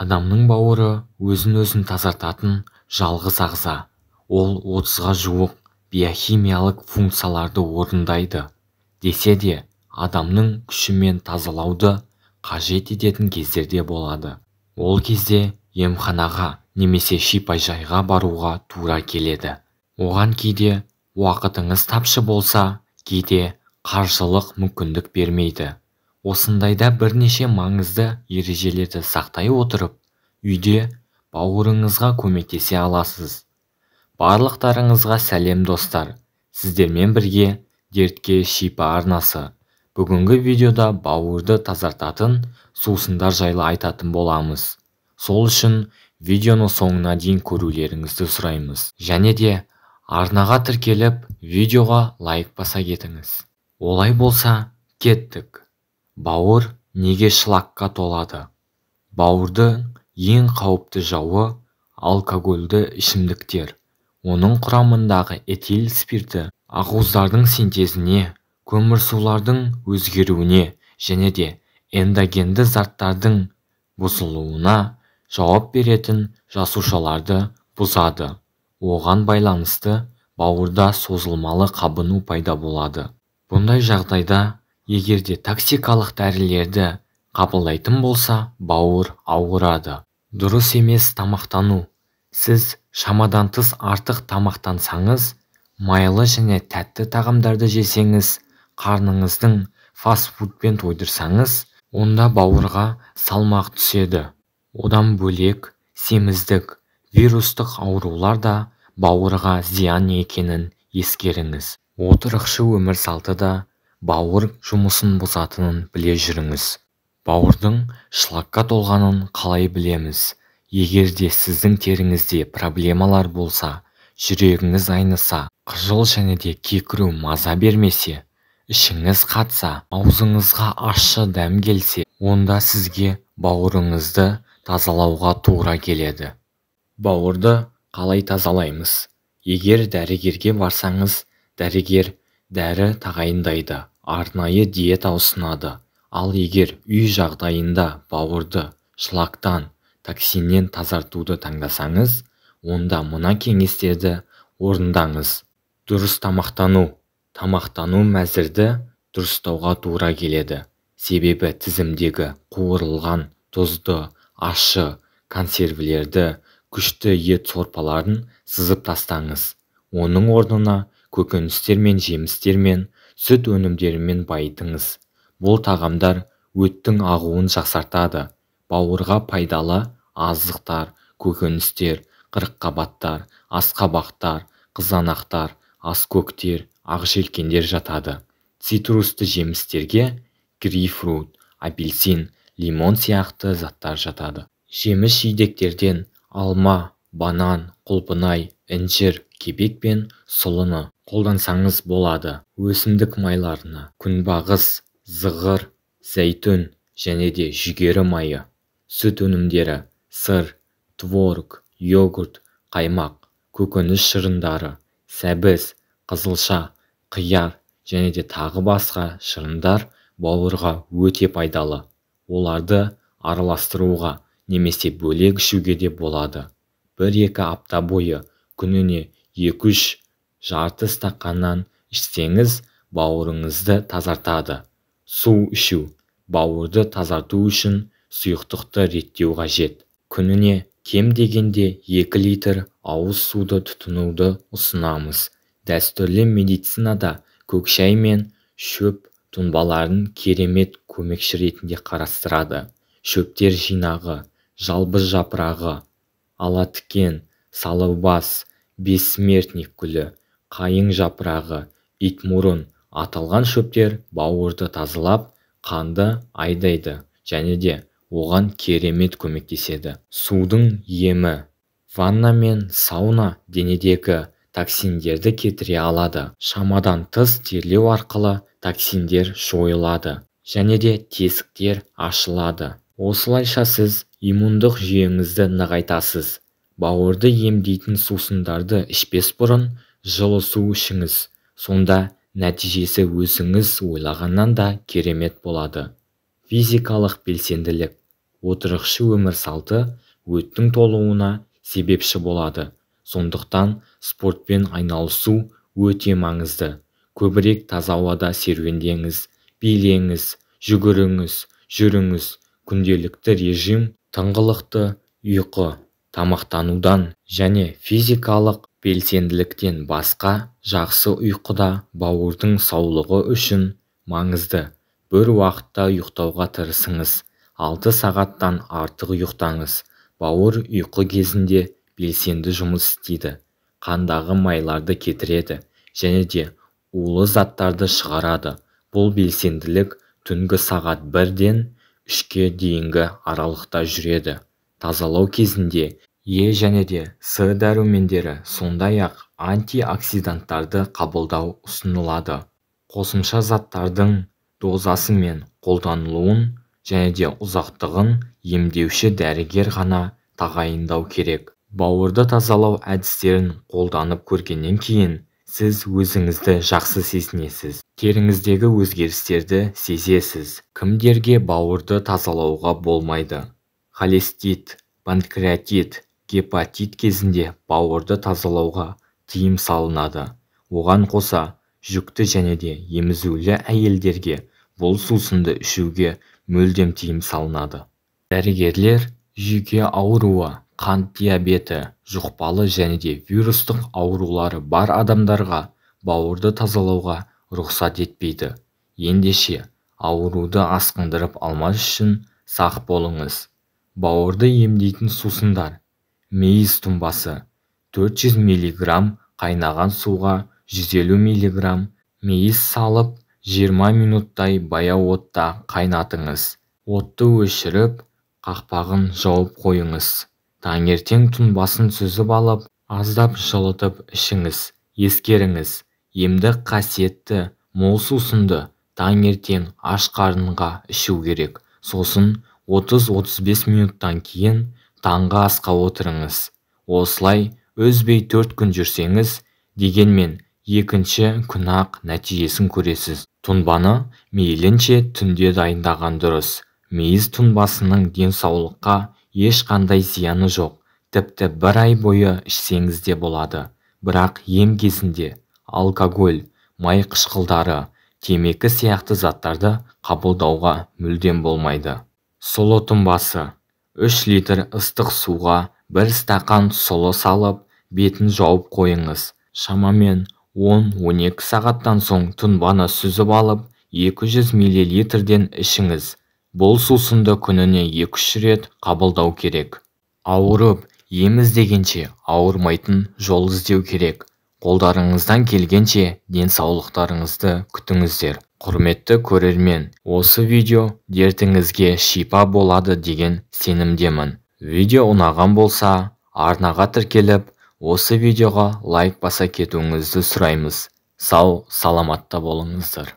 Адамның бауыры өзін-өзі тазартатын жалғыз ағза. Ол 30-ға жуық биохимиялық функцияларды орындайды. Десе де, адамның күшімен тазалауды қажет ететін кездер де болады. Ол кезде емханаға немесе шипажайға баруға тура келеді. Оған кейде уақытыңыз тапшы болса, кейде қаржылық мүмкіндік бермейді. Осындайда бірнеше маңызды ережелерді сақтай отырып, үйде бауырыңызға көмектесе аласыз. Барлықтарыңызға сәлем, достар! Сіздермен бірге Дертке шипа арнасы. Бүгінгі видеода бауырды тазартатын сусындар жайлы айтатын боламыз. Сол үшін видеоны соңына дейін көрулеріңізді сұраймыз. Және де арнаға тіркеліп, видеоға лайк баса кетіңіз. Олай болса, кеттік. Бауыр неге шлакқа толады? Бауырдың ең қауіпті жауы алкогольді ішімдіктер. Оның құрамындағы этил спирті ақуыздардың синтезіне, көмірсулардың өзгеруіне және де эндогенді заттардың бұзылуына жауап беретін жасушаларды бұзады. Оған байланысты бауырда созылмалы қабыну пайда болады. Бұндай жағдайда, егер де токсикалық дәрілерді қабылдайтын болса, бауыр ауырады. Дұрыс емес тамақтану. Сіз шамадан тыс артық тамақтансаңыз, майлы және тәтті тағамдарды жесеңіз, қарныңыздың фастфудпен тойдырсаңыз, онда бауырға салмақ түседі. Одан бөлек, семіздік, вирустық аурулар да бауырға зиян екенін ескеріңіз. Отырықшы өмір салты да бауыр жұмысын бұзатынын біле жүріңіз. Бауырдың шлакқа толғанын қалай білеміз? Егер де сіздің теріңізде проблемалар болса, жүрегіңіз айныса, қыжыл және де кекіру маза бермесе, ішіңіз қатса, аузыңызға ащы дәм келсе, онда сізге бауырыңызды тазалауға тура келеді. Бауырды қалай тазалаймыз? Егер дәрігерге барсаңыз, дәрігер дәрі тағайындайды, арнайы диета ұсынады. Ал егер үй жағдайында бауырды шлактан, токсиннен тазартуды таңдасаңыз, онда мына кеңестерді орындаңыз. Дұрыс тамақтану. Тамақтану мәзірді дұрыстауға тура келеді. Себебі тізімдегі қуырылған, тұзды, ащы консервілерді, күшті ет сорпаларын сызып тастаңыз. Оның орнына көкөністер мен жемістер мен сүт өнімдерімен байытыңыз. Бұл тағамдар өттің ағуын жақсартады. Бауырға пайдалы азықтар, көкөністер, қырыққабаттар, асқабақтар, қызанақтар, аскөктер, ақжелкендер жатады. Цитрусты жемістерге грейпфрут, апельсин, лимон сияқты заттар жатады. Жеміс-жидектерден алма, банан, құлпынай, інжір, кебек пен сұлыны қолдансаңыз болады. Өсімдік майларына күнбағыс, зығыр, зәйтүн және де жүгері майы, сүт өнімдері, сыр, творог, йогурт, қаймақ, көкөніс шырындары, сәбіз, қызылша, қияр және де тағы басқа шырындар бауырға өте пайдалы. Оларды араластыруға немесе бөлек ішуге де болады. 1-2 апта бойы күніне 2-3 жарты стақаннан ішсеңіз, бауырыңызды тазартады. Су ішу. Бауырды тазарту үшін сұйықтықты реттеу қажет. Күніне кем дегенде 2 литр ауыз суды тұтынуды ұсынамыз. Дәстүрлі медицинада көк шай мен шөп тұнбаларын керемет көмекші ретінде қарастырады. Шөптер жинағы, жалбыз жапырағы, алатікен, салыбас, бессмертник гүлі, қайың жапырағы, итмұрын аталған шөптер бауырды тазалап, қанды айдайды және де оған керемет көмектеседі. Судың емі. Ванна мен сауна денедегі токсиндерді кетіре алады. Шамадан тыс терлеу арқылы токсиндер жойылады және де тесіктер ашылады. Осылайша сіз иммундық жүйеңізді нығайтасыз. Бауырды емдейтін сусындарды ішпес бұрын жылы су ішіңіз. Сонда нәтижесі өзіңіз ойлағаннан да керемет болады. Физикалық белсенділік. Отырықшы өмір салты өттің толуына себепші болады. Сондықтан спортпен айналысу өте маңызды. Көбірек таза ауада серуендеңіз, билеңіз, жүгіріңіз, жүріңіз. Күнделікті режим тыңғылықты ұйқы, тамақтанудан және физикалық белсенділіктен басқа жақсы ұйқы да бауырдың саулығы үшін маңызды. Бір уақытта ұйықтауға тырысыңыз, 6 сағаттан артық ұйықтаңыз. Бауыр ұйқы кезінде белсенді жұмыс істейді, қандағы майларды кетіреді және де улы заттарды шығарады. Бұл белсенділік түнгі сағат 1-ден 3-ке дейінгі аралықта жүреді. Тазалау кезінде Е және де С дәрумендері, сондай-ақ антиоксиданттарды қабылдау ұсынылады. Қосымша заттардың дозасы мен қолданылуын және де ұзақтығын емдеуші дәрігер ғана тағайындау керек. Бауырды тазалау әдістерін қолданып көргеннен кейін сіз өзіңізді жақсы сезінесіз. Теріңіздегі өзгерістерді сезесіз. Кімдерге бауырды тазалауға болмайды? Холестит, панкреатит, гепатит кезінде бауырды тазалауға тыйым салынады. Оған қоса, жүкті және де емізулі әйелдерге бұл сусынды ішуге мүлдем тыйым салынады. Дәрігерлер жүйке ауруы, қант диабеті, жұқпалы және де вирустық аурулары бар адамдарға бауырды тазалауға рұқсат етпейді. Ендеше, ауруды асқындырып алмас үшін сақ болыңыз. Бауырды емдейтін сусындар. Мейіз тұнбасы 400 мг қайнаған суға 150 мг мейіз салып 20 минуттай баяу отта қайнатыңыз. Отты өшіріп, қақпағын жауып қойыңыз. Таңертең тұнбасын сүзіп алып, аздап жылытып ішіңіз. Ескеріңіз, емдік қасиетті мол сусынды таңертең аш қарынға ішу керек. Сосын 30-35 минуттан кейін таңғы асқа отырыңыз. Осылай үзбей 4 күн жүрсеңіз, дегенмен екінші күн-ақ нәтижесін көресіз. Тұнбаны мейлінше түнде дайындаған дұрыс. Мейіз тұнбасының денсаулыққа ешқандай зияны жоқ. Тіпті бір ай бойы ішсеңіз де болады. Бірақ ем кезінде алкоголь, май қышқылдары, темекі сияқты заттарды қабылдауға мүлдем болмайды. Сұлы тұнбасы. 3 литр ыстық суға 1 стақан сұлы салып, бетін жауып қойыңыз. Шамамен 10-12 сағаттан соң тұнбаны сүзіп алып, 200 мл-ден ішіңіз. Бұл сусынды күніне 2-3 рет қабылдау керек. Ауырып, ем іздегенше ауырмайтын жол іздеу керек. Қолдарыңыздан келгенше денсаулықтарыңызды күтіңіздер. Құрметті көрермен, осы видео дертіңізге шипа болады деген сенімдемін. Видео ұнаған болса, арнаға тіркеліп, осы видеоға лайк баса кетуіңізді сұраймыз. Сау, саламатта болыңыздар.